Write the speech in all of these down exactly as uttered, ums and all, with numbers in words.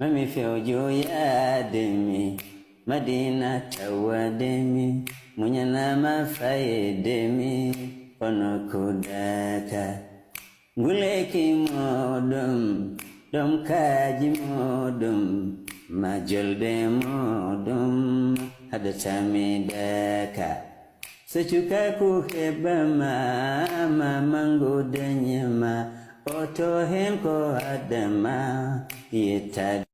Mami fewjo yaade mi, Madina tawade mi, muñanama fayde mi, ono kudaka. Nguleki moɗum, ɗum kaji moɗum, majolde moɗum, haɗata mi daka. So cukaku heɓama, ma mangu dañama, oto hen ko adama, yettade.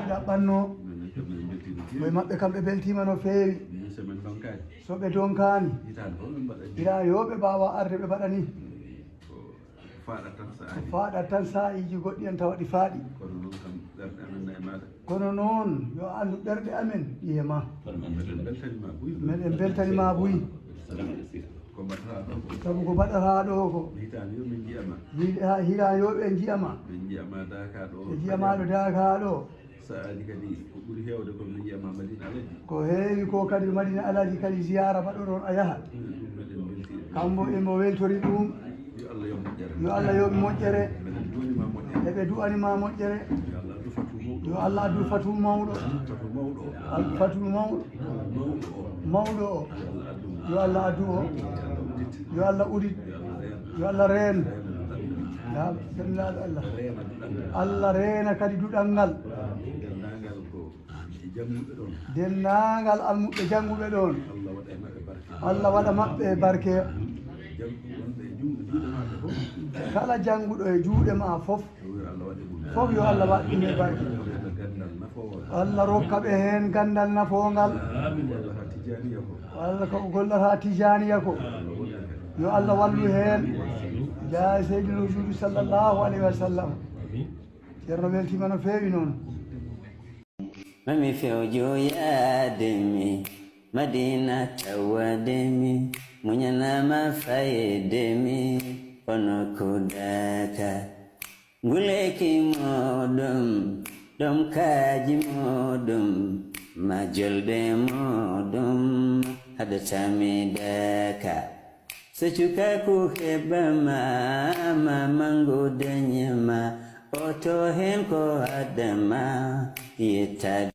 Ɗaɓɓanno koye maɓɓe, kamɓe beltima no feewi. So ɓe donkaani, ira yo ɓe mbaawa arde ɓe mbaɗa ni. Ko faaɗat tan saa'iiji goɗɗi en tawa ɗi faaɗi. Kono noon, yo a anndu ɓerɗe amen ɗi e ma. Meɗen mbeltani ma buy. Sabu ko mbaɗataa ɗo ko. Hitaani yo ɓe njiya ma. Hitaani yo ɓe njiya ma. Ɓe njiya ma daaka ɗo. Ɓe njiya ma ɗo daaka ɗo. Sa'aaji kadi ko ɓuri heewde ko ɓe njiya ma Madina Alaji. Ko heewi ko kadi Madina Alaji kadi ziyaara mbaɗoɗon a yaha. Kambo emo weltori ɗum. Yo Allah yoɓ moƴƴere. Yo Allah yoɓ moƴƴere. Meɗen duwani ma moƴƴere. Eɓe duwani ma moƴƴere. Yo Allah addu fatu mawɗo. Yo Allah addu fatu mawɗo. Fatu mawɗo. Al-, fatu mawɗo. Mawɗo o. Mawɗo o. Yo Allah addu mo. Yo Allah addu o. Yo Allah udit. Yo Allah udit. Yo Allah reen. Yo Allah reen. Reena duɗal ngal. Ya, sennaaɗo Allah. Reena duɗal ngal. Allah reena kadi duɗal ngal. Denndaangal ko jannguɓe ɗon. Denndaangal almuɓɓe jannguɓe ɗon. Allah waɗa e maɓɓe barke. Allah waɗa maɓɓe barke. Jannguɓe wonɓe e juuɗe, juuɗe maɓɓe fof. Kala jannguɗo e juuɗe ma fof. Yo Allah waɗ e mum. Fof yo Allah waɗ ɗum e barke. Yo Allah rokka ɓe heen ganndal nafoongal. Amin. Walla ha Tijaaniya ko. Walla ko gollata Tijaaniya ko. Yo Allah wallu heen. Jaa e Seydina Rasulu sallallahu alayhi wa sallam. Ceerno weltiima no feewi noon. Mami fewjo yaademi, Madina tawademi, muñanama fayedemi, kono ko daka. Nguleki muɗum, ɗom kaaji muɗum, ma jolde muɗum, hadatami daka. So cukaku heɓama, ma mangu dañema, oto hen ko adama, yetta